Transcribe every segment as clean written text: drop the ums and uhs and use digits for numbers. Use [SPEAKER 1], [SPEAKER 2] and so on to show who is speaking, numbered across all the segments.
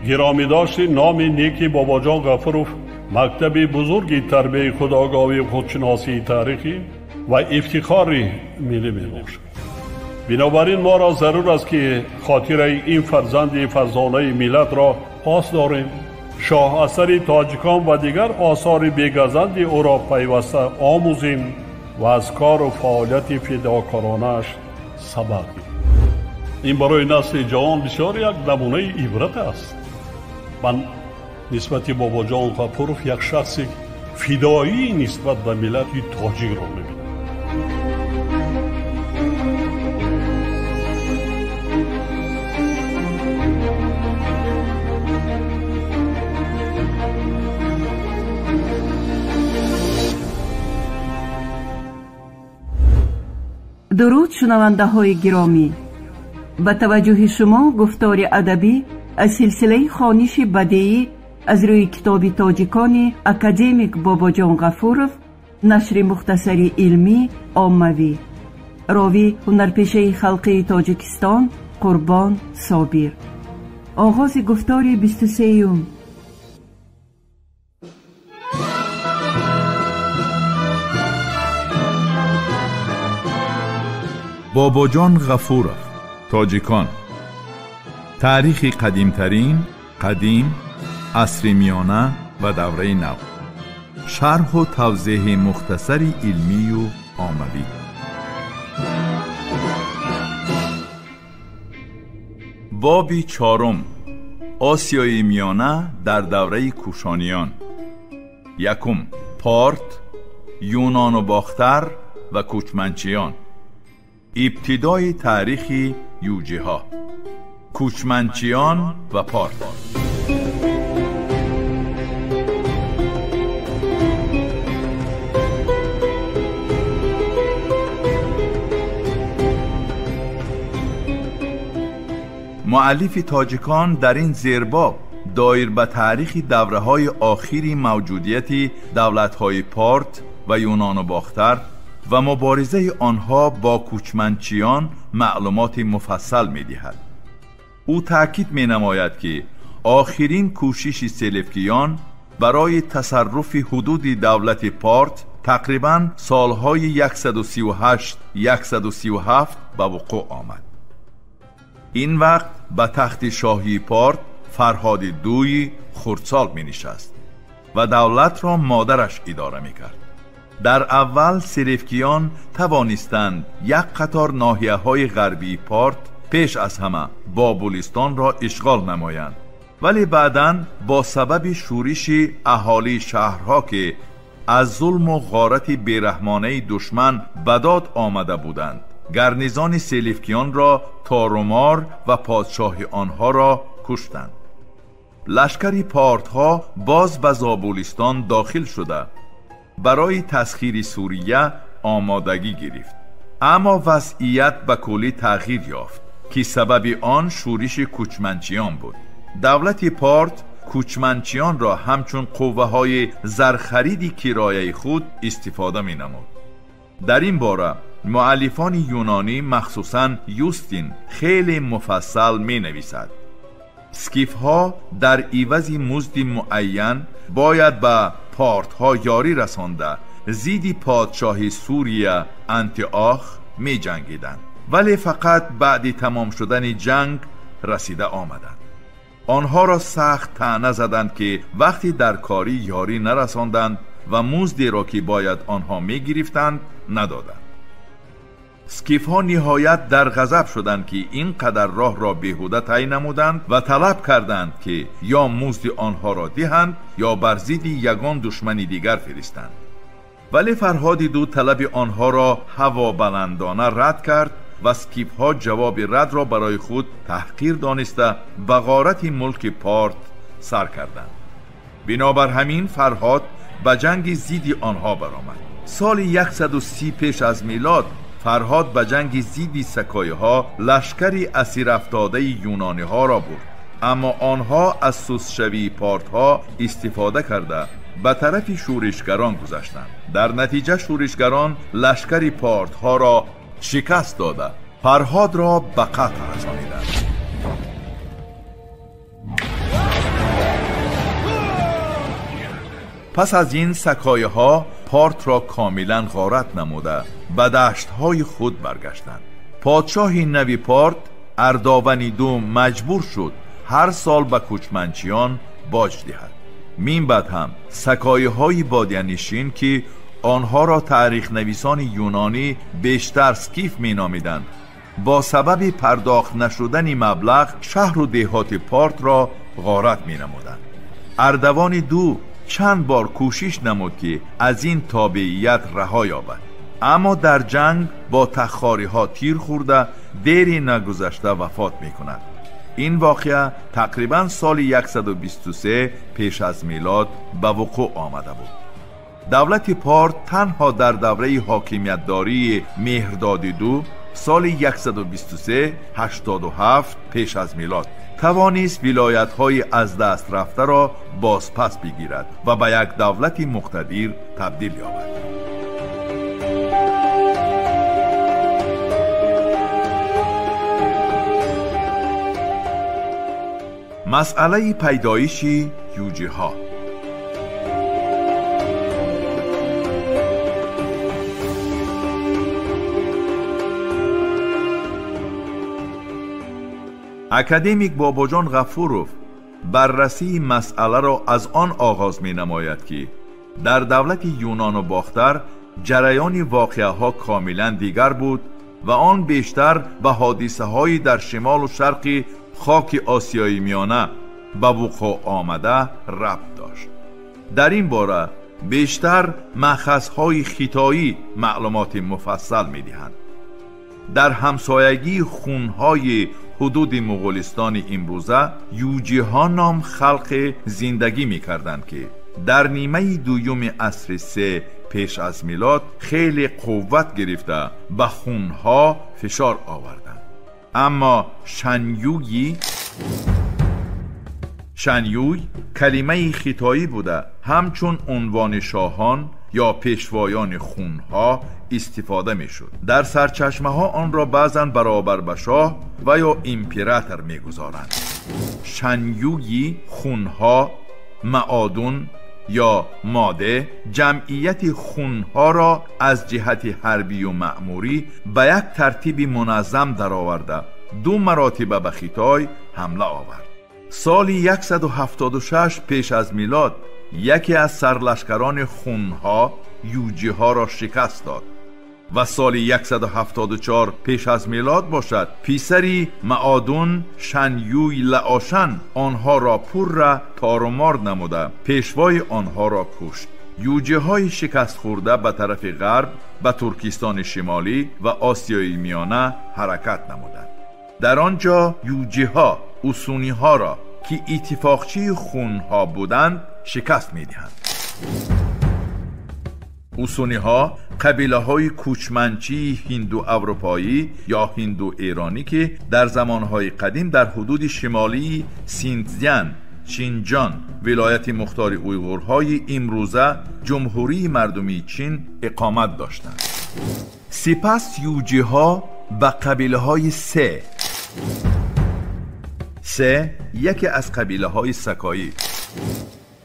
[SPEAKER 1] Гиромидошти номи неки Бобоҷон Ғафуров мактаби бузурги тарбияи худогоҳӣ, худшиносии таърихӣ ва ифтихори миллӣ мебошад. Бинобар ин моро зарур аст, ки хотираи ин фарзанди фарзонаи миллатро пос дорем, шоҳасари тоҷикон ва дигар осори бегазанди ӯро пайваста омӯзем ва аз кору фаъолияти фидокоронааш сабақ гирем. Ин барои насли ҷавон бисёр як намунаи ибрат аст. Ман нисбати Бобоҷон Ғафуров як шахси фидоӣ нисбат ба миллати тоҷикро мебинам.
[SPEAKER 2] Дуруд, шунавандаҳои гиромӣ! Ба таваҷҷӯҳи шумо гуфтори адабӣ аз силсилаи хониши бадеӣ аз рӯи китоби тоҷикони академик Бобоҷон Ғафуров, нашри мухтасари илмӣ оммавӣ. Ровӣ ҳунарпешаи халқии Тоҷикистон Қурбон Собир. Оғози гуфтори 23-юм.
[SPEAKER 3] Бобоҷон Ғафуров, тоҷикон. Таърихи қадимтарин, қадим, асри миёна ва давраи нав. Шарҳу тавзеҳи мухтасари илмию оммавӣ. Боби чорум. Осиёи Миёна дар давраи Кушониён. Якум. Порт, Юнону Бохтар ва кӯчманчиён. Ибтидои таърихи юҷиҳо. Кӯчманчиён ва порт. Муаллифи тоҷикон дар ин зербоб доир ба таърихи давраҳои охири мавҷудияти давлатҳои Порт ва Юнону Бохтар ва муборизаи онҳо бо кӯчманчиён маълумоти муфассал медиҳад. Ӯ таъкид менамояд, ки охирин кӯшиши селевкиён барои тасарруфи ҳудуди давлати Порт тақрибан солҳои 138-137 ба вуқӯъ омад. Ин вақт ба тахти шоҳии Порт Фарҳоди Дуи хурдсол менишаст ва давлатро модараш идора мекард. Дар аввал селевкиён тавонистанд як қатор ноҳияҳои ғарбии Порт, пеш аз ҳама Бобулистонро ишғол намоянд, вале баъдан бо сабаби шӯриши аҳолии шаҳрҳо, ки аз зулму ғорати бераҳмонаи душман ба дод омада буданд, гарнизони селевкиёнро торумор ва подшоҳи онҳоро куштанд. Лашкари портҳо боз ба Зобулистон дохил шуда барои тасхири Сурия омодагӣ гирифт. Аммо вазъият ба куллӣ тағйир ёфт, ки сабаби он шӯриши кӯчманчиён буд. Давлати Порт кӯчманчиёнро ҳамчун қувваҳои зархариди кирояи худ истифода менамуд. Дар ин бора муаллифони юнонӣ, махсусан Юстин, хеле муфассал менависад. Скифҳо дар ивази музди муайян бояд ба портҳо ёрӣ расонда зидди подшоҳи Сурия Антиох меҷангиданд, вале фақат баъди тамом шудани ҷанг расида омаданд. Онҳоро сахт таъна заданд, ки вақти дар корӣ ёрӣ нарасонданд ва муздеро, ки бояд онҳо мегирифтанд, надоданд. Скифҳо ниҳоят дар ғазаб шуданд, ки ин қадар роҳро беҳуда тай намуданд ва талаб карданд, ки ё музди онҳоро диҳанд, ё бар зидди ягон душмани дигар фиристанд. Вале Фарҳоди Ду талаби онҳоро ҳавобаландона рад кард ва скифҳо ҷавоби радро барои худ таҳқир дониста ба ғорати мулки Порт сар карданд. Бинобар ҳамин Фарҳод ба ҷанги зидди онҳо баромад. Соли 130 пеш аз милод Фарҳод ба ҷанги зидди сакоиҳо лашкари асирафтодаи юнониҳоро бурд, аммо онҳо аз сустшавии портҳо истифода карда ба тарафи шӯришгарон гузаштанд. Дар натиҷа шӯришгарон лашкари портҳоро шикаст дода Фарҳодро ба қатл расониданд. پس از این سکایه ها پارت را کاملا غارت نموده به دشت های خود برگشتند. پادشاه نوی پارت ارداونی دو مجبور شد هر سال به کوچمنچیان باج دهد. من بعد هم سکایه های بادیانشین که آنها را تاریخ نویسان یونانی بیشتر سکیف می نامیدند، با سبب پرداخت نشدن مبلغ شهر و دهات پارت را غارت می نمودند. اردوان دو چند بار کوشش نمود که از این تابعیت رها یابد، اما در جنگ با تخاری ها تیر خورده دیری نگذشته وفات می کند. این واقعه تقریبا سال 123 پیش از میلاد به وقوع آمده بود. دولت پارت تنها در دوره حاکمیت داری مهرداد دو سال 123 87 پیش از میلاد توانست ولایت‌های از دست رفته را بازپس بگیرد و به یک دولت مقتدر تبدیل یابد. مسئله پیدایش یوجی ها. اکادمیک باباجان غفوروف بررسی مسئله را از آن آغاز می نماید که در دولت یونان و باختر جریان واقعه ها کاملا دیگر بود و آن بیشتر به حادثه های در شمال و شرق خاک آسیای میانه به وقوع آمده ربط داشت. در این باره بیشتر مأخذهای خیتایی معلومات مفصل می دهند. در همسایگی خونهای حدود مغولستان امروزه یوجی ها نام خلق زندگی می کردند که در نیمه دوم عصر 3 پیش از میلاد خیلی قوت گرفته به خونها فشار آوردند. اما شنیوی کلمه خیتایی بوده همچون عنوان شاهان یا پیشوایان خونها استفاده می شد. در سرچشمه ها آن را بعضا برابر به شاه و یا امپراتور می گذارند. شنیوی خونها، معادن یا ماده جمعیت خونها را از جهت حربی و مأموری به یک ترتیب منظم درآورده دو مراتبه به خیتای حمله آورد. سال 176 پیش از میلاد یکی از سرلشکران خونها یوجی ها را شکست داد و سال 174 پیش از میلاد باشد پیسری معادون شنیوی لعاشن آنها را پر را تارومار نموده پیشوای آنها را کشت. یوجی های شکست خورده به طرف غرب به ترکستان شمالی و آسیای میانه حرکت نمودند. در آنجا یوجی ها اوسونی ها را که اتفاقچی خونها بودند شکست می دهند. اوسونی ها قبیله های کوچمنچی هندو اروپایی یا هندو ایرانی که در زمانهای قدیم در حدود شمالی سینزیان، چینجان، ولایت مختار اویغورهای امروزه جمهوری مردمی چین اقامت داشتند. سپس یوجی ها به قبیله های سه یکی از قبیله های سکایی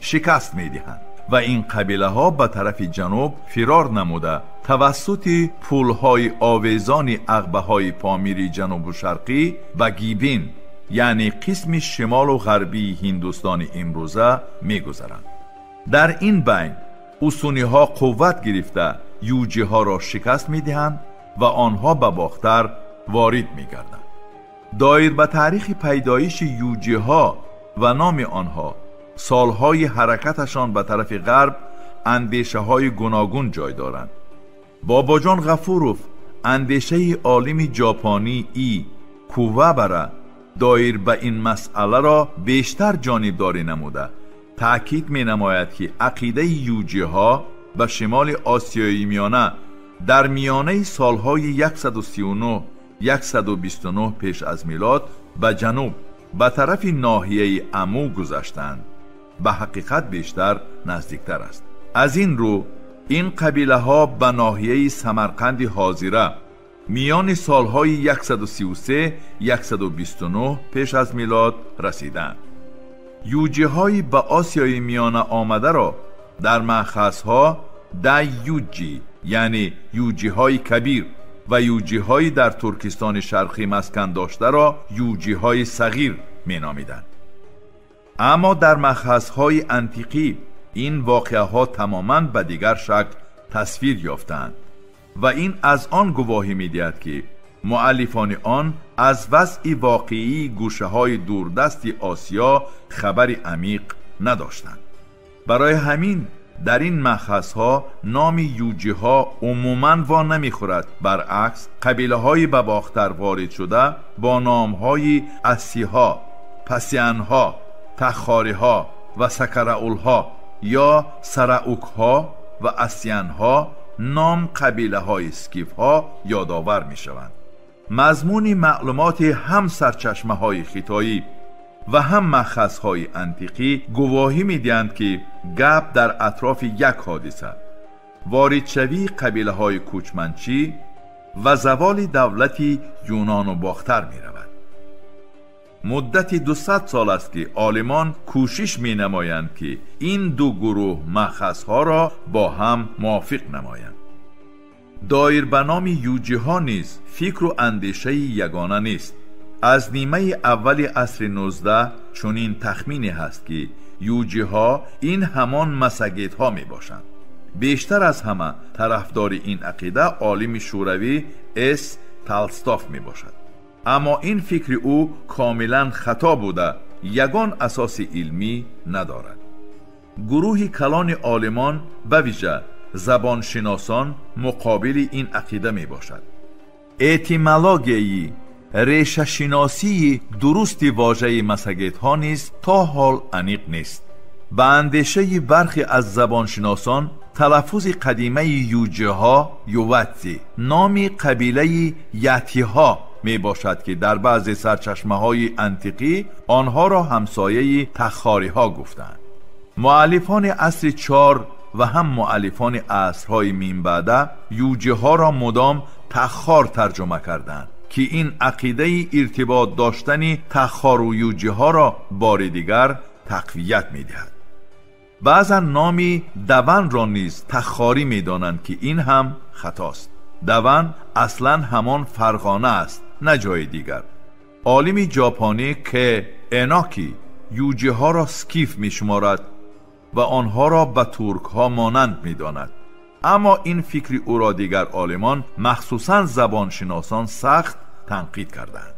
[SPEAKER 3] شکست می دهند و این قبیله ها به طرف جنوب فرار نموده توسط پول های آویزان عقبه های پامیر جنوب و شرقی و گیبین یعنی قسم شمال و غربی هندوستان امروزه می گذرند. در این بین اوسونی ها قوت گرفته یوجی ها را شکست می دهند و آنها به باختر وارد می گردند. دایر به تاریخ پیدایش یوجی ها و نام آنها، سالهای حرکتشان به طرف غرب اندیشه های گوناگون جای دارند. باباجان غفوروف اندیشه عالم ژاپنی ای کووابرا دایر به این مسئله را بیشتر جانبداری نموده تأکید می نماید که عقیده یوجی ها به شمال آسیای میانه در میانه سالهای 139 129 پیش از میلاد به جنوب به طرف ناحیه امو گذشتند به حقیقت بیشتر نزدیکتر است. از این رو این قبیله ها به ناحیه سمرقند حاضره میان سالهای 133 129 پیش از میلاد رسیدند. یوجی های به آسیای میانه آمده را در مأخذها دایوجی یعنی یوجی های کبیر و یوجی های در ترکستان شرقی مسکن داشته را یوجی های صغیر می نامیدند. اما در مأخذهای انتیقی این واقعه ها تماما به دیگر شکل تصویر یافتند و این از آن گواهی می دهد که مؤلفان آن از وضع واقعی گوشه های دوردست آسیا خبر عمیق نداشتند. برای همین در این مأخذها نام یوجی ها عموماً وا نمیخورد. برعکس قبیله های به باختر وارد شده با نام های اسی ها، پسیان ها، تخاری ها و سکرعول ها یا سرعوک ها و اسیان ها نام قبیله های سکیف ها یادآور می شوند. مضمون معلومات هم سرچشمه های خیتایی و هم مأخذهای انتیقی گواهی می‌دهند که گپ در اطراف یک حادثه، واردشوی قبیله های کوچمنچی و زوال دولت یونان و باختر می رود. مدت 200 سال است که عالمان کوشش می نمایند که این دو گروه مأخذها را با هم موافق نمایند. دایر به نام یوجی ها نیز فکر و اندیشه یگانه نیست. از نیمه اول عصر 19 چنین تخمینی هست که یوجی ها این همان مساگیت ها می باشند. بیشتر از همه طرفدار این عقیده عالم شوروی اس تالستاف می باشد. اما این فکر او کاملا خطا بوده، یگان اساس علمی ندارد. گروه کلان عالمان به ویژه زبانشناسان مقابل این عقیده می باشد. اتیمولوژی ریشه شناسی درست واژه مساگیت ها نیز تا حال عمیق نیست. به اندیشه برخی از زبانشناسان تلفظ قدیمه یوجی ها یووتزی نام قبیله یتی ها می باشد که در بعض سرچشمه های انتیقی آنها را همسایه تخاری ها گفتند. مؤلفان عصر 4 و هم مؤلفان عصرهای میم بعده یوجی ها را مدام تخار ترجمه کردند که این عقیده ارتباط داشتن تخار و یوجی ها را بار دیگر تقویت می دهد. بعضا نامی دون را نیز تخاری می دانند که این هم خطاست. دون اصلا همان فرغانه است، نه جای دیگر. عالم ژاپنی که اناکی یوجی ها را سکیف می شمارد و آنها را به ترک ها مانند می داند. اما این فکر او را دیگر عالمان مخصوصا زبانشناسان سخت تنقید کردند.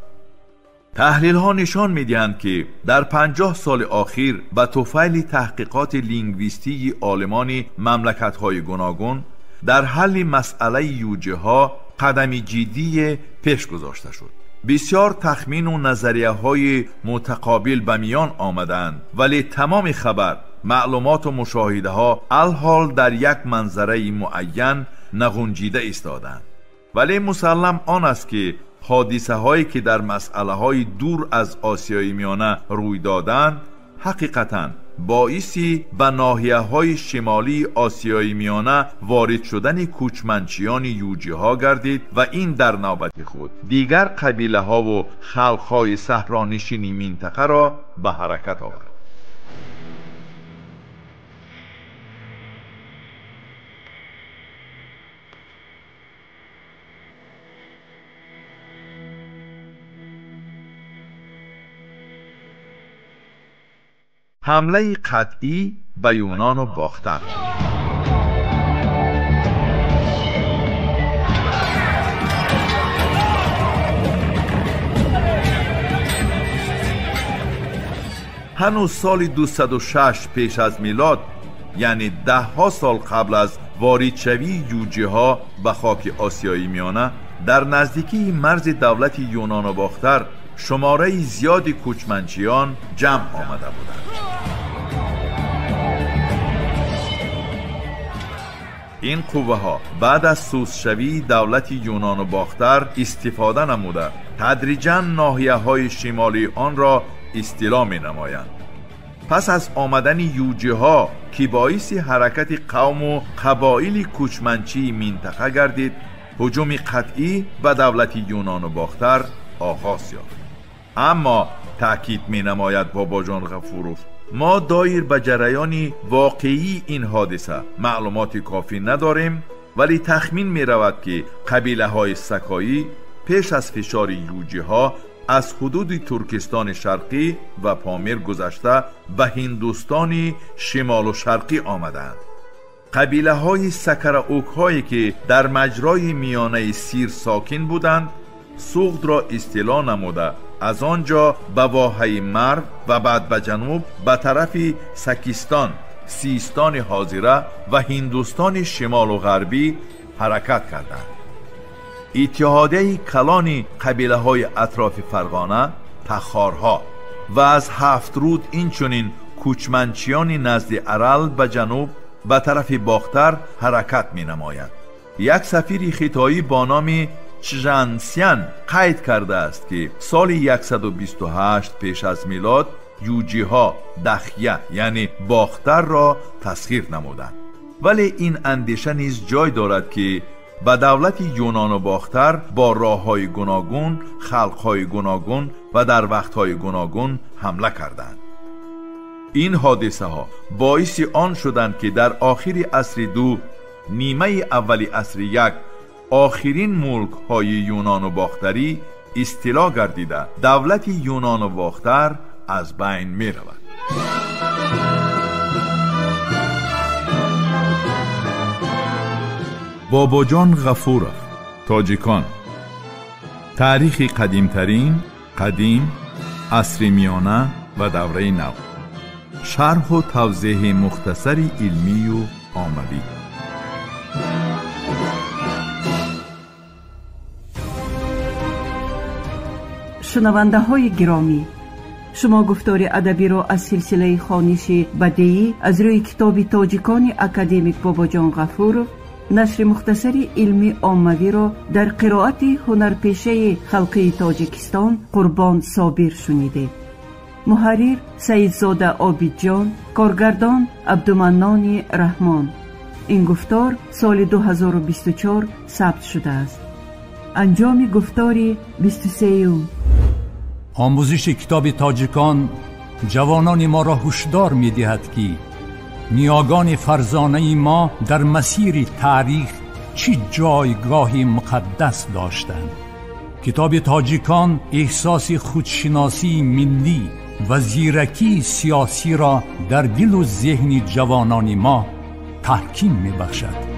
[SPEAKER 3] تحلیل ها نشان می دهند که در 50 سال اخیر به طفیل تحقیقات لینگویستی عالمان مملکت های گوناگون در حل مسئله یوجه ها قدم جدی پیش گذاشته شد. بسیار تخمین و نظریه های متقابل به میان آمدند، ولی تمام خبر، معلومات و مشاهده ها الحال در یک منظره معین نغنجیده ایستادند. ولی مسلم آن است که حادثه هایی که در مسئله های دور از آسیای میانه روی دادند حقیقتاً باعثی به ناحیه های شمالی آسیای میانه وارد شدن کوچمنچیان یوجی ها گردید و این در نوبت خود دیگر قبیله ها و خلق های صحرانشین منطقه را به حرکت آورد. حمله قطعی به یونان و باختر. هنوز سال 206 پیش از میلاد، یعنی ده ها سال قبل از واردشوی یوجی ها به خاک آسیای میانه، در نزدیکی مرز دولت یونان و باختر شماره زیادی کوچمنچیان جمع آمده بودند. این قوه ها بعد از سوسشوی دولت یونان و باختر استفاده نموده تدریجاً ناحیه های شمالی آن را استیلا می نمایند. پس از آمدن یوجی ها که باعث حرکت قوم و قبایل کوچمنچی منطقه گردید، هجوم قطعی به دولت یونان و باختر آغاز یافت. اما تأکید می نماید باباجان غفوروف، ما دایر به جریان واقعی این حادثه معلومات کافی نداریم، ولی تخمین می رود که قبیله های سکایی پیش از فشار یوجی ها از حدود ترکستان شرقی و پامیر گذشته به هندوستان شمال و شرقی آمدند. قبیله های سکراوک هایی که در مجرای میانه سیر ساکن بودند سغد را استیلا نموده از آنجا به واحه مرو و بعد به جنوب به طرف سکستان، سیستان حاضره و هندوستان شمال و غربی حرکت کردند. اتحادیه کلان قبیله های اطراف فرغانه، تخارها و از هفت رود اینچنین کوچمنچیان نزد ارال به جنوب به طرف باختر حرکت می نماید. یک سفیر خطایی با نام چژانسیان قید کرده است که سال 128 پیش از میلاد یوجی ها دخیه یعنی باختر را تسخیر نمودند. ولی این اندیشه نیز جای دارد که به دولت یونان و باختر با راه‌های گوناگون، خلق‌های گوناگون و در وقت‌های گوناگون حمله کردند. این حادثه ها باعث آن شدند که در آخر عصر دو، نیمه اول عصر یک، آخرین ملک های یونان و باختری استیلا گردیده دولت یونان و باختر از بین می رود. باباجان غفورов، تاجیکان. تاریخ قدیمترین، قدیم، عصر میانه و دوره نو. شرح و توضیح مختصر علمی و عاموی.
[SPEAKER 2] Шунавандаҳои гиромӣ, шумо гуфтори адабиро аз силсилаи хониши бадеӣ аз рӯи китоби тоҷикони академик Бобоҷон Ғафуров, нашри мухтасари илмӣ оммавиро дар қироати ҳунарпешаи халқии Тоҷикистон Қурбон Собир шунидед. Муҳаррир Саидзода Обидҷон, коргардон Абдуманнони Раҳмон. Ин гуфтор соли 2024 сабт шудааст. Анҷоми гуфтори 23.
[SPEAKER 4] Омӯзиши китоби тоҷикон ҷавонони моро ҳушдор медиҳад, ки ниёгони фарзонаи мо дар масири таърих чӣ ҷойгоҳи муқаддас доштанд. Китоби тоҷикон эҳсоси худшиносии миллӣ ва зиракии сиёсиро дар дилу зеҳни ҷавонони мо таҳким мебахшад.